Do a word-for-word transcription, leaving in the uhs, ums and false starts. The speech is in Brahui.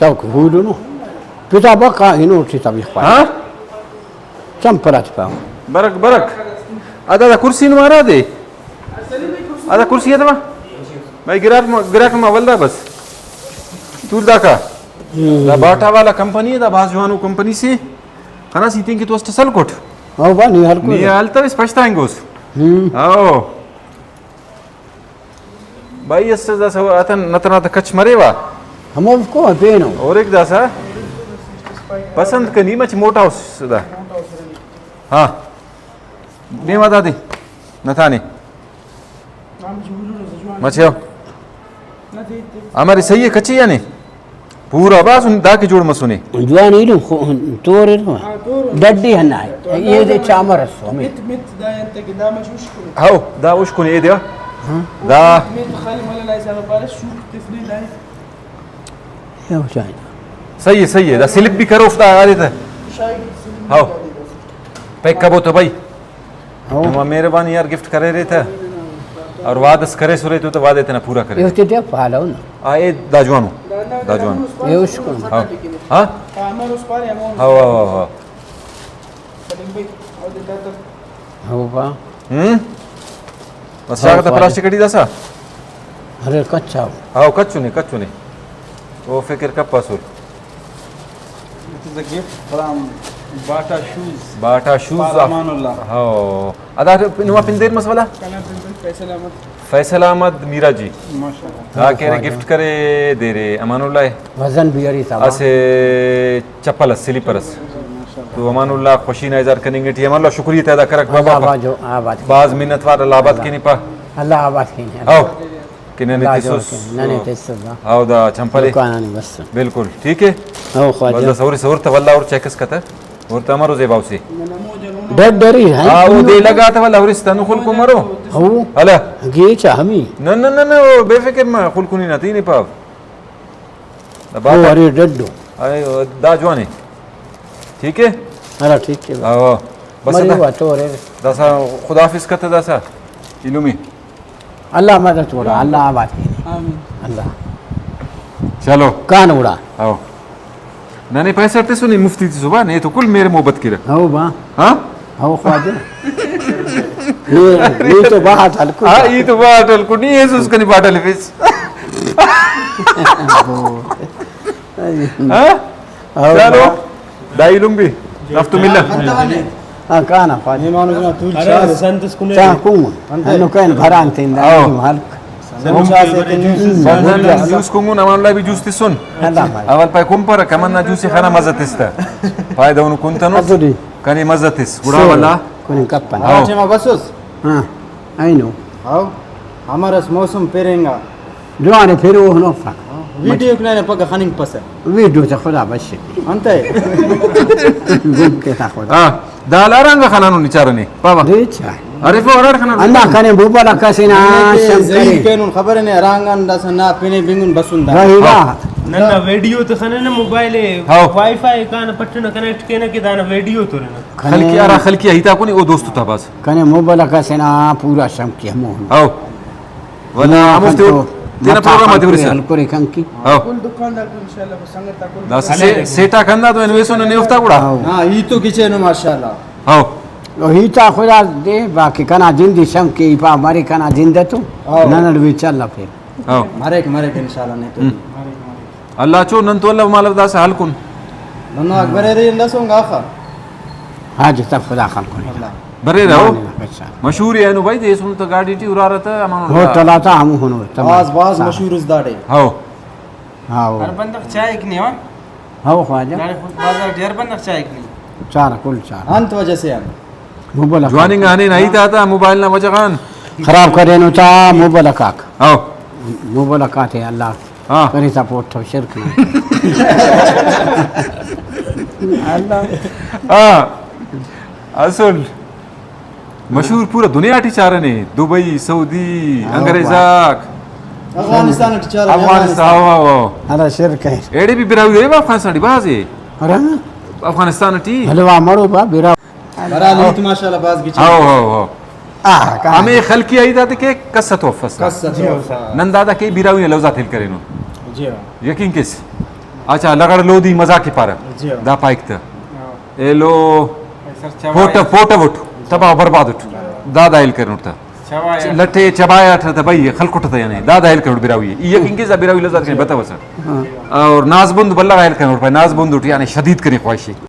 توک ہولنو۔ پتا بکا ہنو ٹی تبی خواہ۔ ہاں؟ چمپل آتے پاو۔ برک، برک۔ ادا دا کرسی نو ہرا دے؟ ادا کرسی ہے تما؟ بھائی گراک ما، گراک ما ولدا بس۔ تول داکا۔ ہم۔ دا باٹا والا کمپنی ہے، دا بھاز جوانو کمپنی سے۔ خناسی تین کہ تو اسٹ سل کٹ۔ او با، نی ہلکو نی دا۔ ہلتوس پشتانگوس۔ ہم۔ او۔ بھائی اس داسہ اتن نتنا تہ کچ مریوہ۔ ہموفکو پینو۔ اوریک داسہ پسند کنی مچ موٹا اس دا۔ ہاں۔ نیما دادے نتانے۔ مچے ہو۔ امر صحیح ہے کچے یعنی؟ پورا باسن دا کہ جوڑ مسنے۔ جوان ایلم خو-، تور ایلم۔ ڈڈی ہنا ہے۔ یہ دے چامر اسو ہمیں۔ ہاو، دا اشکن اے دیا۔ ہاں۔ دا۔ صحیح ہے، صحیح ہے۔ دا سلپ بھی کرو، دا آ دیتا۔ ہاو۔ پیک کبو تو بھائی۔ ہاں۔ نما مہربانی یار، گفٹ کریرے تہ اور وعد اس کریسرے تو، تو وعدے تینا پورا کرے۔ ایہن تے دے پالو نا۔ آ، اے دا جوانو۔ دا جوانو۔ اے اس کو۔ ہاں۔ ہاں؟ ہاں، ہاں، ہاں، ہاں۔ ہاں با۔ ہم؟ بس ہاں، شاغ تا خواجہ۔ پلاسٹک اٹی داسا؟ ارے کچا۔ ہاں، کچو نے، کچو نے۔ او فکر کپاسر۔ It is a gift from Bata shoes. Bata shoes for off. امان اللہ۔ ہاں۔ ادا نما پن دیر مس ولا؟ کنا پن دیر فیصل احمد۔ فیصل احمد میرا جی۔ ماشاءاللہ۔ ہاں، کہ ارے گفٹ کرے دیرے امان اللہ۔ وزن بھی اری تھا۔ اسہ چپل اس، سلیپر اس۔ ماشاءاللہ۔ تو امان اللہ خوشی نا اظہار کننگ ٹی، امان اللہ شکریہ تے ادا کرک اللہ بابا۔ آباد جو، آباد۔ باز منت وار، اللہ آباد اللہ۔ کینی پا۔ اللہ آباد کینی۔ ہاں۔ کہ ننے اللہ جوڑ تسس۔ کے، ننے تسس دا۔ ہاؤ، دا چمپلے۔ دکان آن بس۔ بالکل، ٹھیک ہے۔ ہاؤ، خواجہ۔ بس، بس، اور اس، اور تو واللہ اور چیک اس کتا۔ اور تو ہمارو زیباؤ سے۔ ڈڈ ڈری، ہاں؟ ہاں، وہ دے لگا تو واللہ اور اس تنو خلکو مرو۔ ہاؤ۔ ہلا۔ گیچا ہمی۔ نہ، نہ، نہ، نہ، وہ بے فکر ما خلکو نہیں نہ، تینی پاو۔ دا بات او، ارے ڈڈو۔ اے، دا جوانے۔ ٹھیک ہے؟ ہاں، ٹھیک ہے۔ ہاؤ۔ بس مری دا۔ ہوا تو رے۔ داسا خدا حافظ کتا داسا۔ ایلومی۔ اللہ مدد گڑا، اللہ آباد کینے۔ آمین۔ اللہ۔ چلو۔ کان گڑا۔ ہاؤ۔ ننے پیسہ تسنے مفتی تے صبح، نے تو کل میرے محبت کرا۔ ہاؤ با۔ ہاں؟ ہاؤ خواجہ۔ یہ، یہ تو بہت ہلکو ہاں، تھا۔ یہ تو بہت ہلکو نہیں ہے، اس کنی باٹل فیس۔ ہاں؟ ہاؤ چلو۔ با۔ دائی لنگ بھی۔ رفتو ملہ۔ ہاں، کانا خواجہ۔ مہمان اس نا تول ارے، چاس۔ سنت اس کنے۔ چاہ کون؟ انت۔ انو کین بھران تین دا، ہاؤ۔ ہلک۔ سنت چاس تے تین۔ سنت جوس کون، امان اللہ بھی جوس تسن۔ اللہ بھائی۔ اول پائے کم پر کمن نا جوس خانا مزہ تستا۔ پائے دونو کنتنو۔ ازو دی۔ کنے مزہ تس۔ گڑا سو۔ والا۔ کنے کپن۔ ہاؤ۔ ٹائم بسوس۔ ہاں، اینو۔ ہاؤ، امر اس موسم پرینگا۔ جوان پھر وہ نو فک۔ ویڈیو کنے پگہ خننگ پسہ۔ ویڈیو تا خدا بشے۔ انتئے؟ گم کے تا خدا۔ ہاں، دا لارانگا خنانو نچارنے، بابا۔ ریچا۔ ارے فو ہراڑ خنانو۔ اللہ کنے بوبا لکا سینا ننے تے شم ضعیف کرے۔ پینن خبر نے رانگان داسا نا پنے بنگن بسن دا۔ وہی دا۔ نن نا ویڈیو تے خننہ موبائل اے، ہاؤ۔ وائی فائی کان پٹنہ کنیکٹ کینہ کہ دانا ویڈیو تو رنہ۔ کنے خلقی، ہرا خلقی آ ہیتا کنے، او دوست تا بس۔ کنے موبائل آ کس ہنا پورا شم کہ ہمو ہنو۔ ہاؤ۔ ولدا ہمو ہموفتے کن تو تینا مچا پروگرام آتے خلقرے ہرسا۔ ہلکرے کن کہ۔ ہاؤ۔ کل دکاندار کو انشاءاللہ بس سنگت تا کل۔ دا سے-، سیٹا کندا تو انویسو ننے اوفتا گڑا۔ ہاں، ای تو گچینو ماشاءاللہ۔ ہاؤ۔ او ہیتا خدا دے، باقی کنا جندی شم کہ ای پا مرے کنا جند تو۔ ہاؤ۔ نن اڑ وی چل پھر۔ ہاؤ۔ مریک، مریک انشاءاللہ نے تو۔ ہم۔ اللہ چو نن تو اللہ مالو داسہ ہلکن۔ ننا اکبر ارے انداسونگا آخا۔ حاجت اف خدا خلکن۔ اللہ۔ بریرہ ہو؟ نہ، نہ، بچا۔ مشہور ہے اینو بھائی، دے سن تو گاڑی ٹی ارارہ تا امان اللہ۔ ہوٹل آتا ہمو ہنو، تمام۔ باز، باز سا۔ مشہور اس داڑے۔ ہاؤ۔ ہاؤ۔ ہر بندغ چائک نی، ہاں؟ ہاؤ خواجہ۔ داڑے خود بازار ٹی ہر بندغ چائک نی۔ چار، کل چار۔ انت وجہ سے آن؟ موبائل آک۔ جواننگا ہنین ہیت آتا موبائل نا وجہ غان۔ خراب کرینو تا موبائل آک۔ ہاؤ۔ موبائل آک آتے اللہ ہاں۔ کرے سپورٹ تو شرک نا۔ اللہ۔ ہاں۔ اصل مشہور پورا دنیا ٹی چارنے، دبئی، سعودی، ہاں، انگریز واہ۔ آک۔ افغانستان ٹی چارنے، افغانستان، افغانستان۔ ہاؤ، ہاؤ، ہاؤ۔ اللہ شرک ہے۔ ایڑے بھی براہوئی رہے افغانستان ٹی بھاز ہے۔ ارے؟ افغانستان ٹی۔ ہلو، آ مڑو با، برا۔ برا لیت ماشاءاللہ باز گچین۔ ہاؤ، ہاؤ، ہاؤ۔ آ، کہاں؟ ہمے خلقی آئی داتے کہ کس تو افس۔ کس تو افس۔ نن دادا کہ براہوئی نا لوزات ہیل کرینو۔ جی ہاں۔ یقین کس۔ اچھا، لغڑ لودی مزاق ءِ پارہ۔ جی ہاں۔ دا پائک تہ۔ ہاں۔ ایلو سر چوائے پوٹو، پوٹو اٹ، تباہ و برباد اٹ۔ دا دا ہیل کرینٹ تہ۔ چوائے۔ لٹے چبایا اٹ تہ بھئی، خلکٹ تہ یعنی۔ دا دا ہیل کرینٹ براہوئی۔ ای یقین کیسہ براہوئی لذات کنے بتوسہ۔ ہاں۔ اور نازبند بلغ ہیل کرینٹ پائے، نازبند اٹ یعنی شدید کنے خواہش ءِ۔